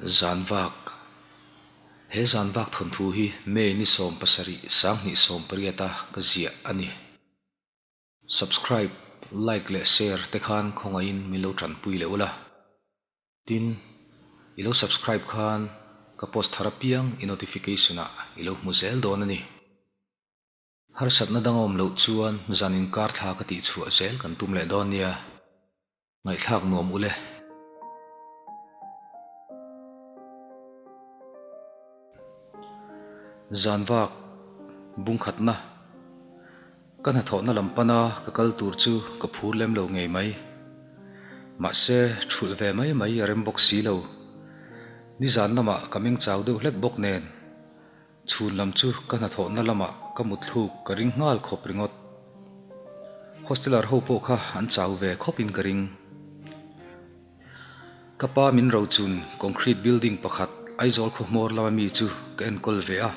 Zanvak He zanvak thawnthu hi May ni 70 2018 a ka ziah a ni. Subscribe, like leh share te khan khawngaihin min lo tanpui leh ula. Tin, i lo subscribe khan ka post thar apiang i notification ah i lo hmu zel dawn a ni. Harsatna dang a awm loh chuan zan inkar thla ka tihchhuah zel kan tum leh dawn nia. Ngaihthlak nuam ule. Zanvak bungkhatna ka hnathawhna lam pana ka kal tur chu ka phur lem lo ngei mai. Mahse, thulh ve mai mai a rem bawk si lo. Nizan lamah ka meng chau deuh hlek bawk nen. Chhun lam chu ka hnathawhna lamah ka mutthluk ka ring nghal khawp ringawt. Hosteler ho pawh kha an chau ve khawpin ka ring. Ka pa min rochun concrete building pakhat Aizawl khaw hmawr lama mi chu ka enkawl ve a.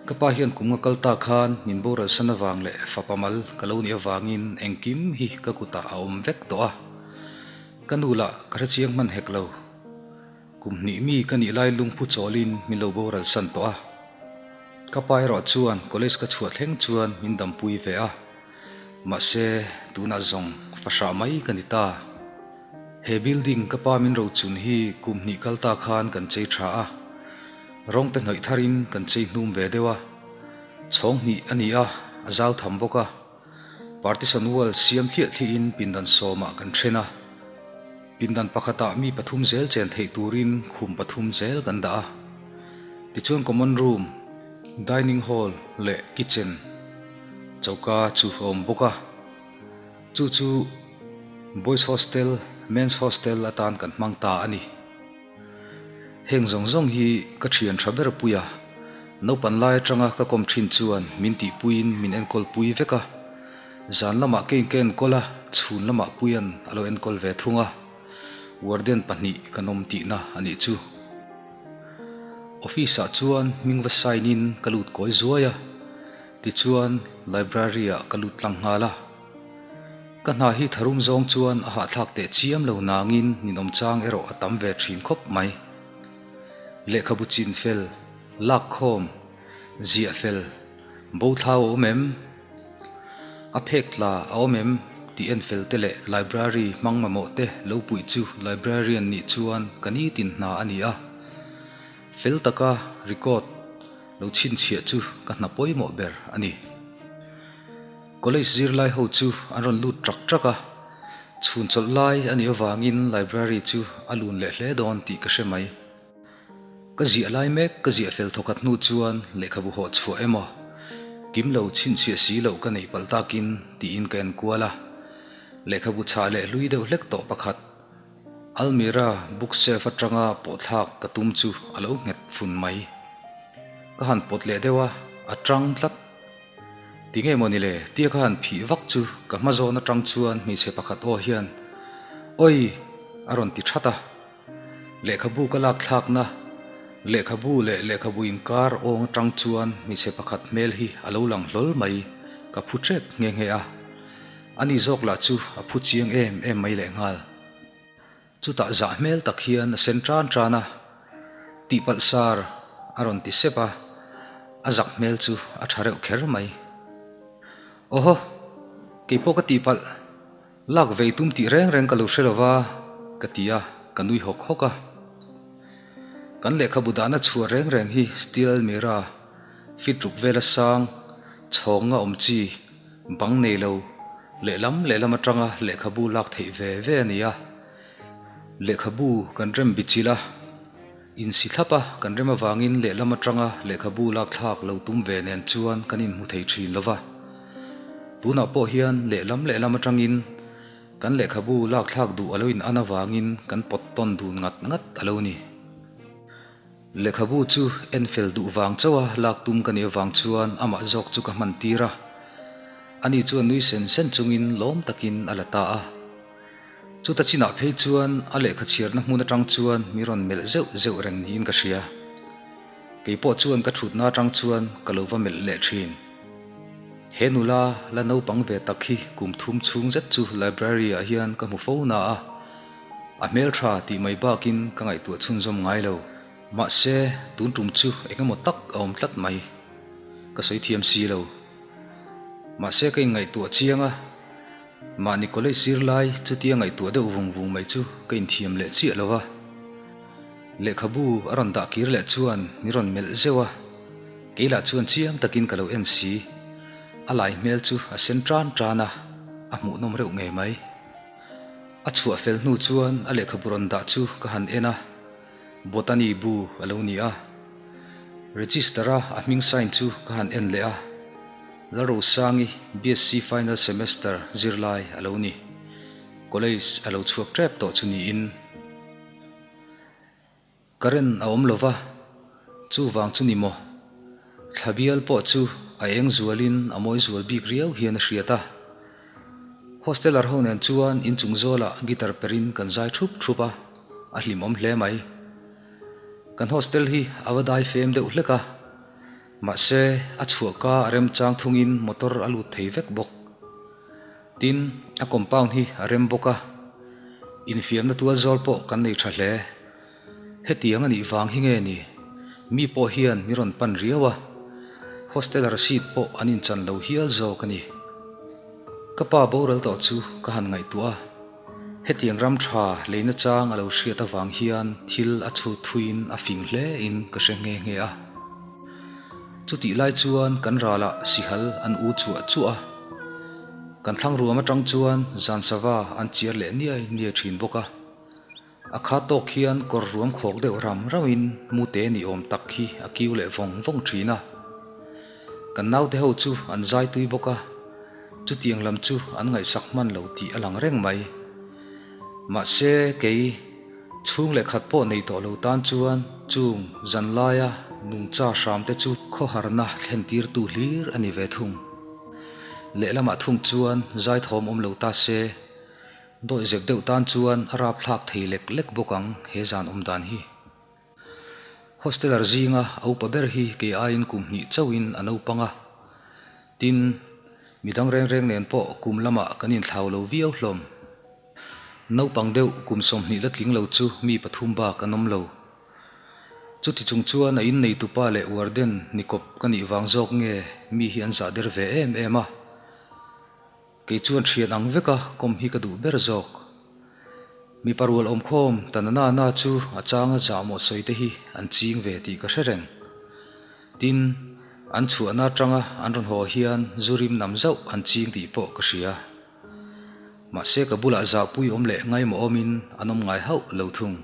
Ka pa hian kum nga kal ta khan min boral san avang leh fapa mal ka lo nih avangin engkim hi ka kutah a awm vek tawh a. Ka nu lah ka hrechiang hman hek lo. Kum hnih mi ka nih lai lungphu chawlin min lo boral san tawh a. Ka pa erawh chuan college ka chhuah thleng chuan min dampui ve a. Mahse, tunah zawng fahrah mai ka ni ta. He building ka pa min rochun hi kum hnih kal ta khan kan chei tha a. Rawng te hnawih tharin kan chei hnum ve deuh a. Chhawng hnih a ni a, a zau tham bawk a. Partition wall siam thliah thliahin pindan sawmah kan then a. Pindan pakhatah mi pathum zel chen theih turin khum pathum zel kan dah a. Tichuan common room, dining hall leh kitchen choka chu a awm bawk a. Chu chu boys hostel, men's hostel atan kan hmang ta a ni. Heng zawng zawng hi ka thian tha ber pui a, naupan lai atanga ka kawm thin chuan min tihpuiin min enkawl pui vek a. Zan lamah kein ka enkawl a, chhun lamah Puia'n a lo enkawl ve thung a. Warden pahnih kan awm tihna a nih chu. Office ah chuan hming va sign in ka lut kawi zuai a, tichuan library ah ka lut tlang nghal a. Ka hna hi tharum zawng chuan a hahthlak teh chiam lo nangin ninawm chang erawh a tam ve thin khawp mai. Lehkhabu chin fel, lak khawm, ziah fel, bo thlau a awm em? A phek tla a awm em? tih en fel te leh library hmang mamawh te lo puih chu librarian nih chuan ka nitin hna a ni a. Fel taka record lo chhinchhiah chu ka hna pawimawh ber a ni. College zirlai ho chu an rawn lut trak trak a, chhun chawlh lai a nih avangin library chu a lun leh hle dawn tih ka hre mai. Ka ziah lai mek ka ziah fel thawkhat hnu chuan lehkhabu hawh chhuah emaw, kim lo chhinchhiah si loh ka neih palh takin tiin ka en kual a. Lehkhabu chhah leh hlui deuh hlek tawh pakhat, almirah bookshelf atanga pawhthlak ka tum chu a lo nghet fun mai. Ka han pawt leh deuh a, a tang tlat. Ti nge maw ni le? Tia ka han phih vak chu ka hma zawn atang chuan hmeichhe pakhat aw hian, Oi! a rawn ti that a. Lehkhabu ka lak thlakna, lehkhabu leh lehkhabu inkar awng atang chuan hmeichhe pakhat hmel hi a lo lang hlawl mai, ka phu tep nghe nghe a. Ani zawk lah chu a phu chiang em em mai lehnghal. Chutah zah hmel tak hian a sen tan tan a, Tihpalh sar a rawn ti sep a, a zak hmel chu a tha reuh kher mai. Awhaw, keipawh ka tihpalh, lak vei tum tih reng reng ka lo hre lova, ka ti a, ka nui hawk hawk a. Kan lehkhabu dahna chhuah reng reng hi steel almirah fit ruk vela sang, chhawnga awm chi, Bang nei lo, lehlam lehlam atanga lehkhabu lak theih ve ve a ni a. Lehkhabu kan rem bichilh a, insi thlap a kan rem avangin lehlam atanga lehkhabu lak thlak lo tum ve nen chuan kan inhmu thei thin lo va. Tunah pawh hian lehlam lehlam atangin kan lehkhabu lak thlak duh a lo in an avangin kan pawt tawn dun ngat ngat a lo ni. Lehkhabu chu en fel duh vang chauh a lak tum ka nih avang chuan amah zawk chu ka hman tir a. Ani chuan nui sen sen chungin lawm takin a la ta a. Chuta chinah phei chuan a lehkha chhiarna hmun atang chuan mi rawn melh zeuh zeuh reng niin ka hria. Kei pawh chuan ka thutna atang chuan ka lo va melh leh thin. He nula la naupang ve tak hi kum thum chhung zet chu library ah hian ka hmu fo na a. A hmeltha tih mai bakin ka ngaihtuah chhunzawm ngai lo. Mahse, tun tum chu eng emaw tak a awm tlat mai. Ka sawi thiam si lo. Mahse ka inngaihtuah chiang a, mahni college zirlai chutia ngaihtuah deuh vung vung mai chu ka inthiam leh chiah lo va. Lehkhabu a rawn dah kir leh chuan mi rawn melh zeuh a, kei lah chuan chiang takin ka lo en si. A lai hmel chu a sen tan tan a, a hmuhnawm reuh ngei mai. A chhuah fel hnu chuan a lehkhabu rawn dah chu ka han en a, Botany bu a lo ni a. Register-a a hming sign chu ka han en leh a, Lalrosangi BSc final semester zirlai a lo ni. College a lo chhuak tep tawh chu niin. Current a awm lo va, chuvang chu ni maw? Thla bial pawh chu a eng zualin a mawi zual bik riau hian a hriat a. Hosteler ho nen chuan inchung zawlah guitar perin kan zai thup thup a, a hlimawm hle mai. Kan hostel hi a va dai fem deuh hlek a, mahse a chhuahka a remchang thungin motor a lut thei vek bawk. Tin, a compound hi a rem bawk a, infiamna tual zawl pawh kan nei tha hle. Hetiang a nih vang hi nge ni? Mi pawh hian mi rawn pan riau a, hosteler seat pawh an inchan lo hial zawk a ni. Ka pa boral tawh chu ka han ngaihtuah a, hetiang ram tha leina chang a lo hriat avang hian thil a chhut thuiin a fing hle in ka hre nghe nghe a. Chutih lai chuan kan ralah sihal an u chuah chuah a, kan thlang ruam atang chuan zan sava an chiar leh niai niai thin bawk a. A kha tawk hian kawr ruam khawk deuh ram rauhin mute ni awm tak hi a kiu leh vawng vawng thin a. Kan naute ho chu an zai tui bawk a, chutiang lam chu an ngaihsak hman lo tih a lang reng mai. Mahse kei chhung leh khat pawh nei tawh lo tan chuan chung zan laia nungcha hram te chu khawharna thlen tirtu hlir a ni ve thung. Lehlamah thung chuan zaithawm awm lo ta se. Dawi zep deuh tan chuan a rap thlak thei lek lek bawk ang he zan awm dan hi. Hosteler zinga a upa ber hi kei aiin kum hnih chauhin a naupang a. Tin, midang reng reng nen pawh kum lamah kan inthlau lo viau hlawm. Naupang deuh kum 20 la tling lo chu mi pathum bak an awm lo. Chuti chung chuan a inneitupa leh warden ni kawp ka nih vang zawk nge mi hi an zah der ve em em a. Kei chuan thian ang veka kawm hi ka duh ber zawk. Mipa rual awmkhawm ta na na na chu a changa zahmawh sawi te hi an ching ve tih ka hre reng. Tin, an chhuahna atanga an rawn haw hian zu rim nam zauh an ching tih pawh ka hria. Mahse ka bulah zahpui awm leh ngaimawh awmin an awm ngai hauh lo thung.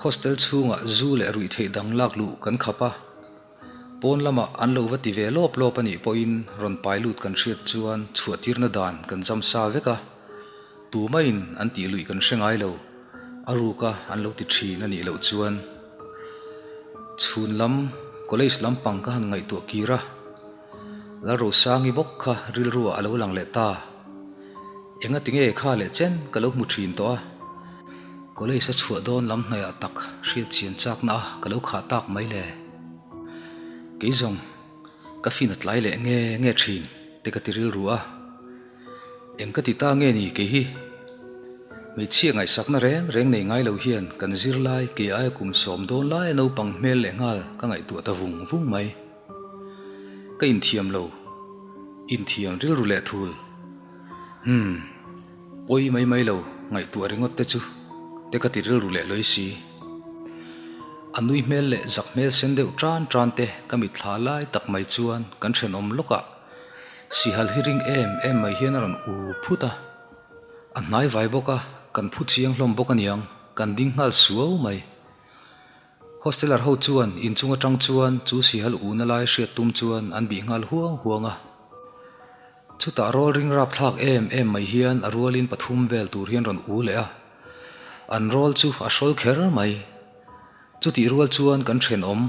Hostel chhungah zu leh ruihtheih dang lak luh kan khap a. Pawn lamah an lo va ti ve lawp lawp a nih pawhin rawn pai lut kan hriat chuan chhuahtirna dan kan zam sa vek a, tumaiin an tih luih kan hre ngai lo, a ruka an lo ti thin a nih loh chuan. Chhun lam college lampang ka han ngaihtuah kir a, Lalrosangi bawk kha rilruah a lo lang leh ta. Engati nge kha leh chen ka lo hmu thin tawh a, college a chhuah dawn lam hnaihah tak hriat chian chakna a ka lo khah tak mai le. Kei zawng ka fin a tlai leh nge nge thin te ka ti rilru a, eng ka ti ta nge ni kei hi? Hmeichhia ngaihsakna reng reng nei ngai lo hian kan zirlai kei aia kum sawm dawn laia naupang hmel leh nghal ka ngaihtuah ta vung vung mai. Ka inthiam lo, inthiam rilru leh thul. Umm, pawi mai mai lo ngaihtuah ringawt te chu te ka ti rilru leh lawi si. A nui hmel leh zak hmel sen deuh tan tan te ka mitthla lai tak mai chuan kan thenawm lawkah sihal hi ring em em mai hian a rawn u phut a. A hnai vai bawk a, kan phu chiang hlawm bawk aniang, kan ding nghal suau mai. Hosteler ho chuan inchung atang chuan chu sihal una lai hriat tum chuan an bih nghal huang huang a. Chutah rawl ring rap thlak em em mai hian a rualin pathum vel tur hian rawn u leh a. An rawl chu a hrawl kher mai. Chutih rual chuan kan thenawm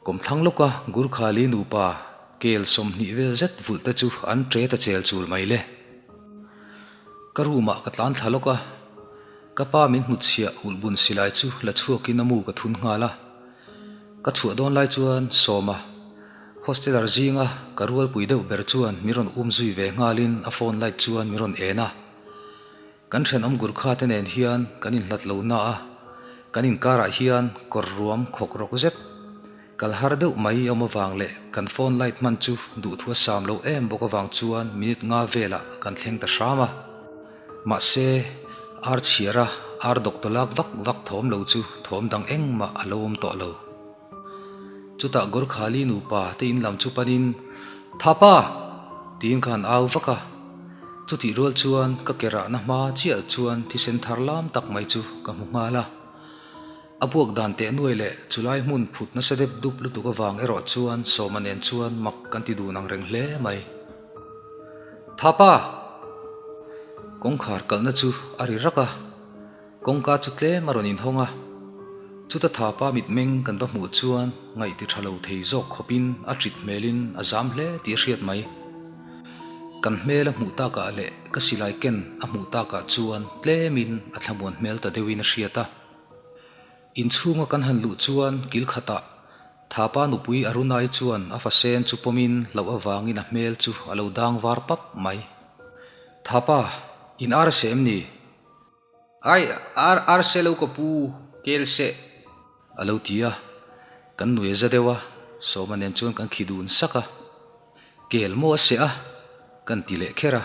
kawmthlang lawka Gurkhali nupa kel 20 vel zet vulh te chu an ṭe ta chel chul mai le. Ka room ah ka tlan thla lawk a. Ka pa min hnutchhiah ulhbun silai chu la chhuakin a mu ka thun nghal a. Ka chhuah dawn lai chuan Sawma, hosteler zinga ka rualpui deuh ber chuan min rawn um zui ve nghalin a phone light chuan min rawn en a. Kan thenawm Gurkha te nen hian kan inhlat lo na a, kan inkarah hian kawr ruam khawk rawk zet, kal har deuh mai awm avang leh kan phone light hman chu duhthu a sam lo em bawk avang chuan minute nga velah kan thleng ta hram a. Mahse, ar chhiar a ar doctor lak vak vak thawm lo chu thawm dang engmah a lo awm tawh lo. Chutah Gorkhali nupa te in lam chu panin, Thapa! tiin ka han au vak a. Chutih rual chuan ka ke rahna hma chiah chuan thisen thar lam tak mai chu ka hmu nghal a. A buak dan teh nuai leh chulai hmun phut nasa dep dup lutuk avang erawh chuan Sawma nen chuan mak kan ti dun ang reng hle mai. Thapa! Kawngkhar kalhna chu a ri rak a. Kawngka chu tlem a rawn inhawng a, chuta thapa mitmeng kan va hmuh chuan ngaih ti tha lo thei zawk khawpin a ṭit hmelin a zam hle tih a hriat mai. Kan hmel a hmuh takah leh ka silai ken a hmuh takah chuan tlemin a thlamuan hmel ta deuhin a hriat a. Inchhunga kan han luh chuan kil khatah thapa nupui Arunai chuan a fasen chu pawmin hlauh avangin a hmel chu a lo dang var pap mai. Thapa, in ar a seh em ni? Ai, ar ar se lo ka pu, kel seh. A lo ti a, kan nui a za deuh a, Sawma nen chuan kan khi dun sak a. Kel maw a seh a? Kan ti leh kher a.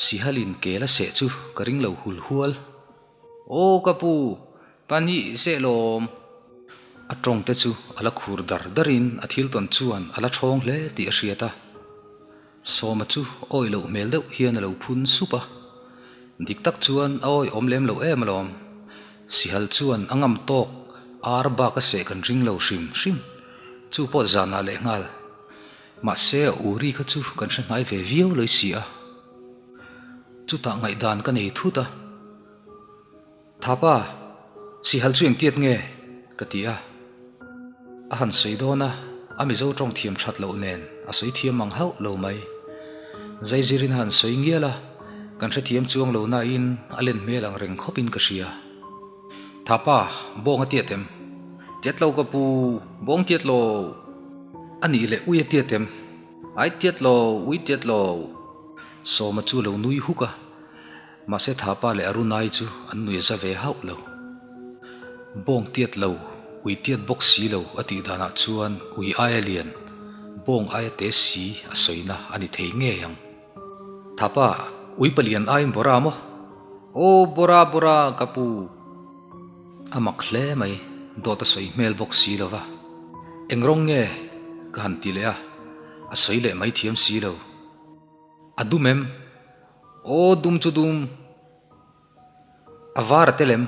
Sihalin kel a seh chu ka ring lo hul hual. Aw ka pu, pahnih seh lawm. A tawng te chu a la khur dar darin a thil tawn chuan a la thawng hle tih a hriat a. Sawma chu awi loh hmel deuh hian a lo phun sup a, dik tak chuan a awi awm lem lo em alawm. Sihal chuan a ngam tawk ar bak a seh kan ring lo hrim hrim, chu pawh zanah leh nghal. Mahse a uri kha chu kan hre hnai ve viau loi si a. Chutah ngaihdan ka nei thut a. Thapa, Sihal chu engtiat nge? ka ti a. A han sawi dawn a, a Mizo tawng thiam that loh nen a sawi thiam ang hauh lo mai. Zaizirin a han sawi ngial a, kan hrethiam chuang lo nain a len hmel ang reng khawpin ka hria. Thapa, bawng a tiat em? Tiat lo ka pu, bawng tiat lo. A nih leh ui a tiat em? Ai tiat lo, ui tiat lo. Sawma chu a lo nui huk a. Mahse Thapa leh Arunai chu an nui a za ve hauh lo. Bawng tiat lo, ui tiat bawk si lo a tih danah chuan ui aia lian, bawng aia te si a sawina a ni thei ngei ang. Thapa, ui palian aiin bawra maw? Aw, bawra, bawra, ka pu. A mak hle mai, dawt a sawi hmel bawk si lo va. Eng rawng nge? ka han ti leh a, a sawi leh mai thiam si lo. A dum em? Aw dum chu dum. A var a tel em?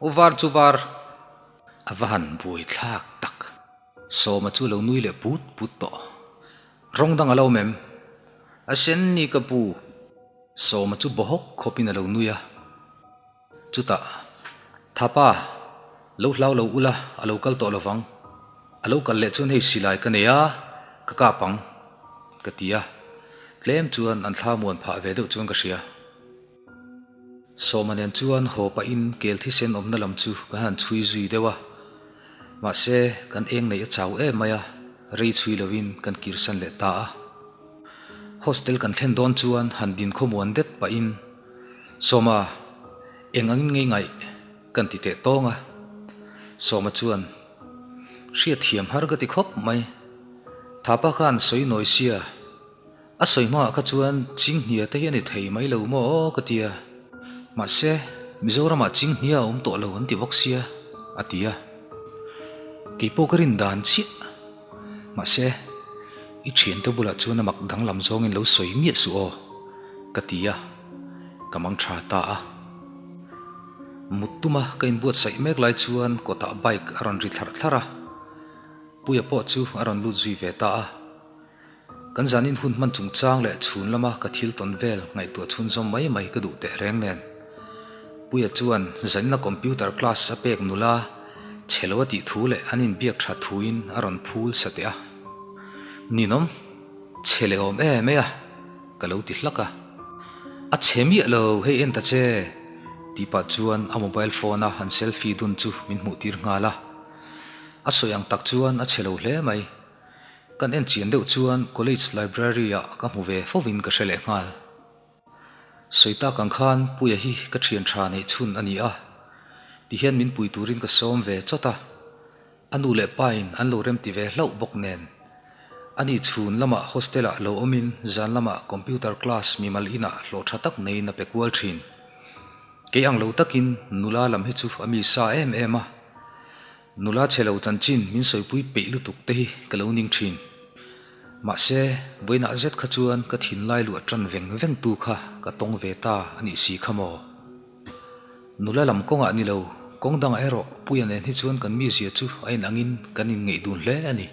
Aw var chu var. A va han buai thlak tak. Sawma chu lo nui leh put put tawh. Rawng dang a lo awm em? A sen ni ka pu. Sawma chu bawhawk khawpin a lo nui a. Chutah, Thapa, lo hlau lo ula, a lo kal tawh lovang. A lo kal leh chuan hei silai ka nei a, ka kap ang, ka ti a. Tlem chuan an thla muan phah ve deuh chuan ka hria. Sawma nen chuan haw pahin kel thisen awmna lam chu kan han chhui zui deuh a. Mahse, kan eng neih a chau em mai a, rei chhui lovin kan kirsan leh ta a. Hostel kan thlen dawn chuan han din khawmuan det pahin, Sawma, eng angin ngei ngaih kan ti teh tawng a. Sawma chuan, Hriat thiam har ka ti khawp mai. Thapa khan sawi nawi sia, a sawi hmaah kha chuan Chinghnia te hi a ni thei mai lo maw aw ka ti a. Mahse, Mizoramah Chinghnia a awm tawh lo an ti bawk sia, a ti a. Keipawh ka rin dan chiah. Mahse, i thiante bulah chuan a mak danglam zawngin lo sawi miah suh aw, ka ti a, ka mang tha ta a. Mut tuma ka inbuatsaih mek lai chuan kawtah bike a rawn ri thlarh thlarh a, Puia pawh chu a rawn lut zui ve ta a. Kan zanin hun hman chungchang leh chhun lama ka thil tawn vel ngaihtuah chhunzawm mai mai ka duh teh reng nen. Puia chuan zanina computer class a pek nula chhe lo a tih thu leh an inbiak tha thuin a rawn phul sa teh a. Ninawm, chhe leh awm em e a, ka lo ti hlak a. A chhe miah lo, hei en ta che, tih pah chuan a mobile phone a han selfie dun chu min hmuh tir nghal a. A sawi ang tak chuan a chhe lo hle mai. Kan en chian deuh chuan college library ah ka hmu ve fovin ka hre leh nghal. Sawi tak ang khan Puia hi ka thian tha neih chhun a ni a, tihian min pui turin ka sawm ve chawt a, a nu leh pa in an lo remti ve hlauh bawk nen. Ani chhun lamah hostel ah lo awmin zan lamah computer class mimal inah hlawh tha tak neiin a pe kual thin. Kei ang lo takin nula lam hi chu a mi sa em em a. Nula chhe lo chanchin min sawipui peih lutuk te hi ka lo ning thin. Mahse, vawiinah zet kha chuan ka thinlai luah tan veng veng tu kha ka tawng ve ta a nih si kha maw? Nula lam kawngah ni lo, kawng dangah erawh Puia nen hi chuan kan mizia chu a inangin kan inngeih dun hle a ni.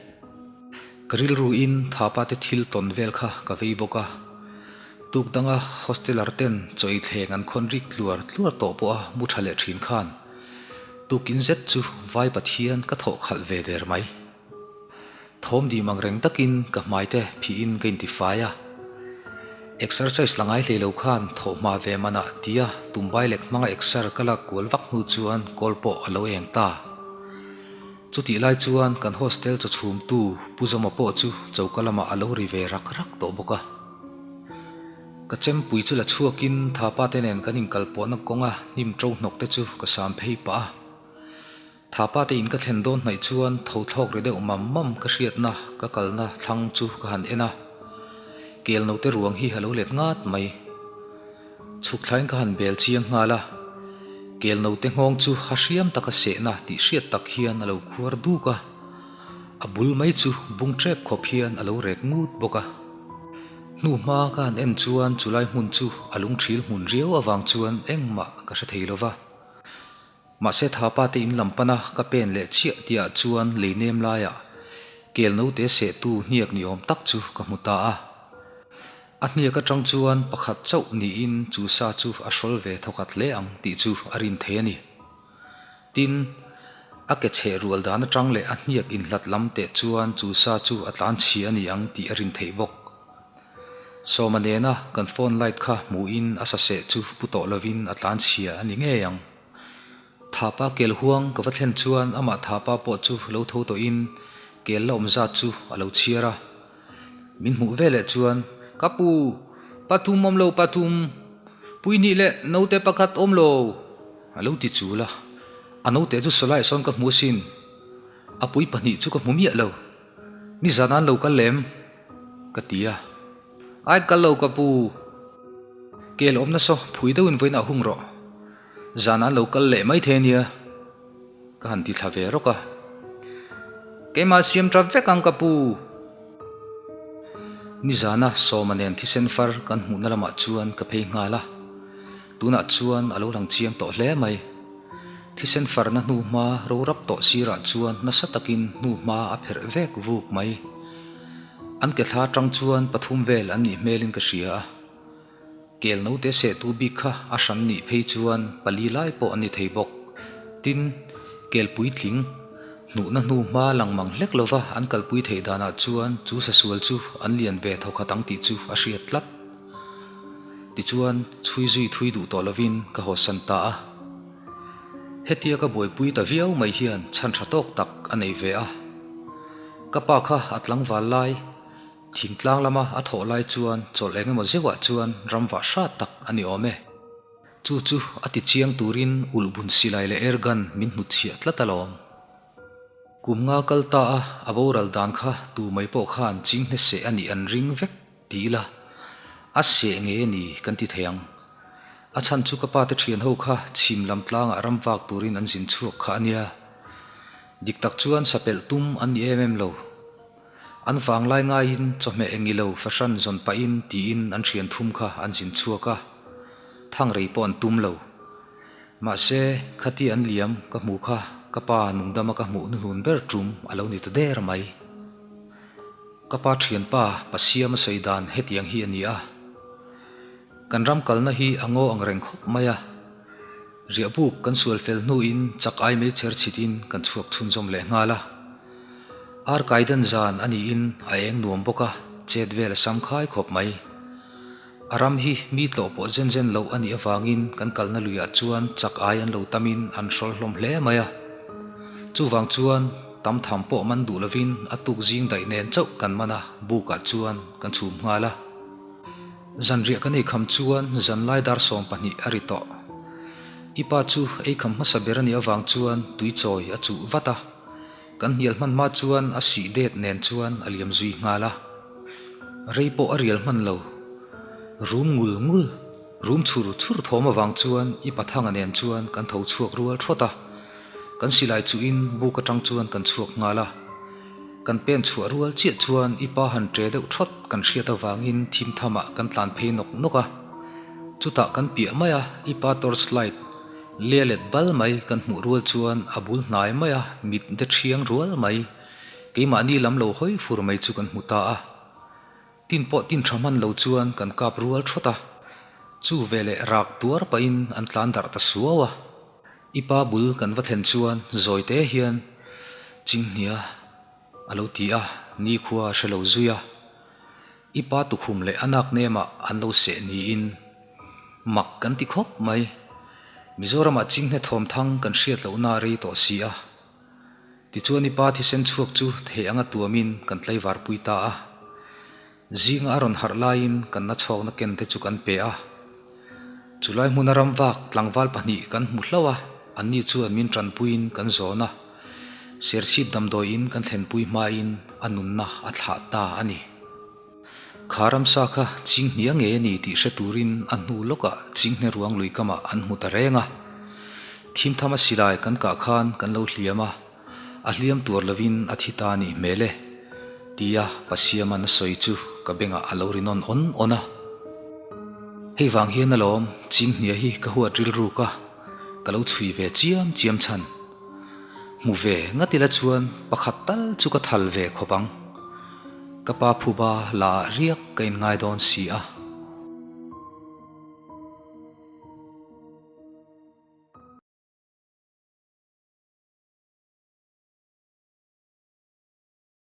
Ka rilruin Thapa te thil tawn vel kha ka vei bawk a. Tuk danga hosteler ten chaw ei thleng an khawn rik tluar tluar tawh pawha mu tha leh thin khan tukin zet chu vai Pathian ka thawh khalh ve der mai. Thawm dim ang reng takin ka hmai te phihin ka intifai a. Exercise la ngai hlei lo khan thawh hma ve manah tia tumbai lek hmanga exer ka lak kual vak hnu chuan kawl pawh a lo eng ta. Chutih lai chuan kan hostel chaw chhumtu Pu Zawma pawh chu choka lamah a lo ri ve rak rak tawh bawk a. Ka chempui chu la chhuakin Thapa te nen kan inkalpawhna kawnga hnim ṭo hnawk te chu ka sam phei pah a. Thapa te in ka thlen dawn hnaih chuan tho thlawk ri deuh mam mam ka hriatna ka kalna thlang chu ka han en a. Kel note ruang hi a lo let ngat mai. Chhuk thlain ka han bel chiang nghal a. Kel note nghawng chu ha hriam taka sehna tih hriat tak hian a lo khuar duk a. A bul mai chu bung ṭep khawp hian a lo rek ngut bawk a. Hnu hma ka han en chuan chulai hmun chu a lungṭhil hmun riau avang chuan engmah ka hre thei lo va. Mahse Thapa te in lam pana ka pen leh chiah tihah chuan lei nem laiah kel note sehtu hniak ni awm tak chu ka hmu ta a. A hniak atang chuan pakhat chauh niin chu sa chu a hrawl ve thawkhat hle ang tih chu a rin thei a ni. Tin, a ke chheh rual dan atang leh a hniak inhlat lam teh chuan chu sa chu a tlan chhia a ni ang tih a rin theih bawk. Sawma nena kan phone light kha hmuhin a saseh chu pu tawh lovin a tlan chhia a ni ngei ang. Thapa kel huang ka va thlen chuan amah Thapa pawh chu lo tho tawhin kel la awm zat chu a lo chhiar a. Min hmuh veleh chuan, Ka pu, pathum awm lo pathum, puihnih leh naute pakhat awm lo, a lo ti chul a. A naute chu sawlaiah sawn ka hmu asin, a pui pahnih chu ka hmu miah lo. Nizan an lo kal lem? ka ti a. Ai kal lo ka pu, kel awmna saw phui deuhin vawiinah hung rawh. Zan an lo kal leh mai thei ania, ka han ti thla ve rawk a. Keimah siam tap vek ang ka pu. Nizana Sawma nen thisen far kan hmuhna lamah chuan ka phei nghal a. Tunah chuan a lo lang chiang tawh hle mai. Thisen farna hnu hma ro rap tawh sirah chuan nasa takin hnu hma a pherh vek vuk mai. An ke thla atang chuan pathum vel an nih hmelin ka hria a. Kel note sehtu bik kha a hran nih phei chuan pali lai pawh an ni thei bawk. Tin, kel puitling, hnuhna hnu hma lang mang hlek lova an kalpui theih danah chuan chu sasual chu an lian ve thawkhat ang tih chu a hriat tlat. Tichuan, chhui zui thui duh tawh lovin ka hawsan ta a. Hetia ka buaipui ta viau mai hian chhan tha tawk tak a nei ve a. Ka pa kha a tlangval lai. Thingtlang lama a thawh lai chuan chawlh eng emaw zeuhah chuan ram vah hrat tak a ni awm e. Chu chu a ti chiang turin ulhbun silai leh air gun min hnutchhiah tlat alawm. Kum nga kal ta a a boral dan kha tu mai pawh khan chinghne seh a nih an ring vek ti ila a seh nge ni kan ti thei ang. A chhan chu ka pa te thian ho kha chhim lam tlangah ram vak turin an zin chhuak kha a nia. Dik tak chuan sapelh tum an ni em em lo. An vanglai ngaiin chawhmeh eng ilo fahran zawn pahin tiin an thian thum kha an zin chhuak a, thangrei pawh an tum lo. Mahse, khati an liam ka hmu kha ka pa nungdama ka hmuh hnuhnun ber tum a lo ni ta der mai. Ka pa thianpa Pasiama sawi dan hetiang hi a ni a, Kan ram kalna hi a ngaw ang reng khawp mai a, Riahbuk kan sual fel hnuin chak ai mai chher chhitin kan chhuak chhunzawm leh nghal a. Ar kaidan zan a niin a eng nuam bawk a, chet vel a sam khai khawp mai. A ram hi mi tlawh pawh zen zen loh a nih avangin kan kalna luiah chuan chak ai an lo tamin an hrawl hlawm hle mai a. Chuvang chuan tam tham pawh man duh lovin a tuk zing daih nen chauh kan man a, bukah chuan kan chhum nghal a. Zanriah kan eikham chuan zanlai dar 12 a ri tawh. I pa chu eikham hmasa ber a nih avang chuan tui chawi a chuh vat a. Kan hnial hman hma chuan a sih det nen chuan a liam zui nghal a. Rei pawh a rial hman lo. Rum ngul ngul, rum chhur chhur thawm avang chuan i pathanga nen chuan kan tho chhuak rual thawt a. Kan silai chuhin buk atang chuan kan chhuak nghal a. Kan pen chhuah rual chiah chuan i pa han ṭe deuh thawt kan hriat avangin thim thamah kan tlan phei nawk nawk a. Chutah kan piah mai a, i pa torch light lia let bal mai kan hmuh rual chuan a bul hnai mai a, mit de ṭhiang rual mai, keimahni lam lo hawi fur mai chu kan hmu ta a. Tin pawh tin ṭha hman lo chuan kan kap rual thawt a, chu veleh rak tuar pahin an tlan darh ta suau a. I pa bul kan va thlen chuan zawi te hian Chinghnia a lo ti a, nikhua a hre lo zui a. I pa tukhum leh a nak nemah an lo seh niin mak kan ti khawp mai. Mizoramah Chinghne thawmthang kan hriat lohna a rei tawh si a. Tichuan i pa thisen chhuak chu thei anga tuamin kan tlaivar pui ta a. Zinga a rawn harh laiin kan na chhawkna ken te chu kan pe a. Chulai hmuna ram vak tlangval pahnih kan hmu hlauh a, anni chuan min tanpuiin kan zawn a. Serchhip damdawiin kan thlenpui hmain a nunna a thlah ta a ni. Kha ramsa kha Chinghnia ngei a ni tih hre turin a hnu lawkah Chinghne ruang lui kamah an hmu ta reng a. Thimthama silai kan kah khan kan lo hliam a, a hliam tuar lovin a thi ta a nih hmel e, tia Pasiama'n a sawi chu ka bengah a lo ri nawn awn awn a. Hei vang hian alawm Chinghnia hi ka huat rilruk a, ka lo chhui ve chiam chiam chhan. Hmu ve ngat ila chuan pakhat tal chu ka thal ve khawp ang. Ka pa phuba la ah riak ka inngai dawn si a.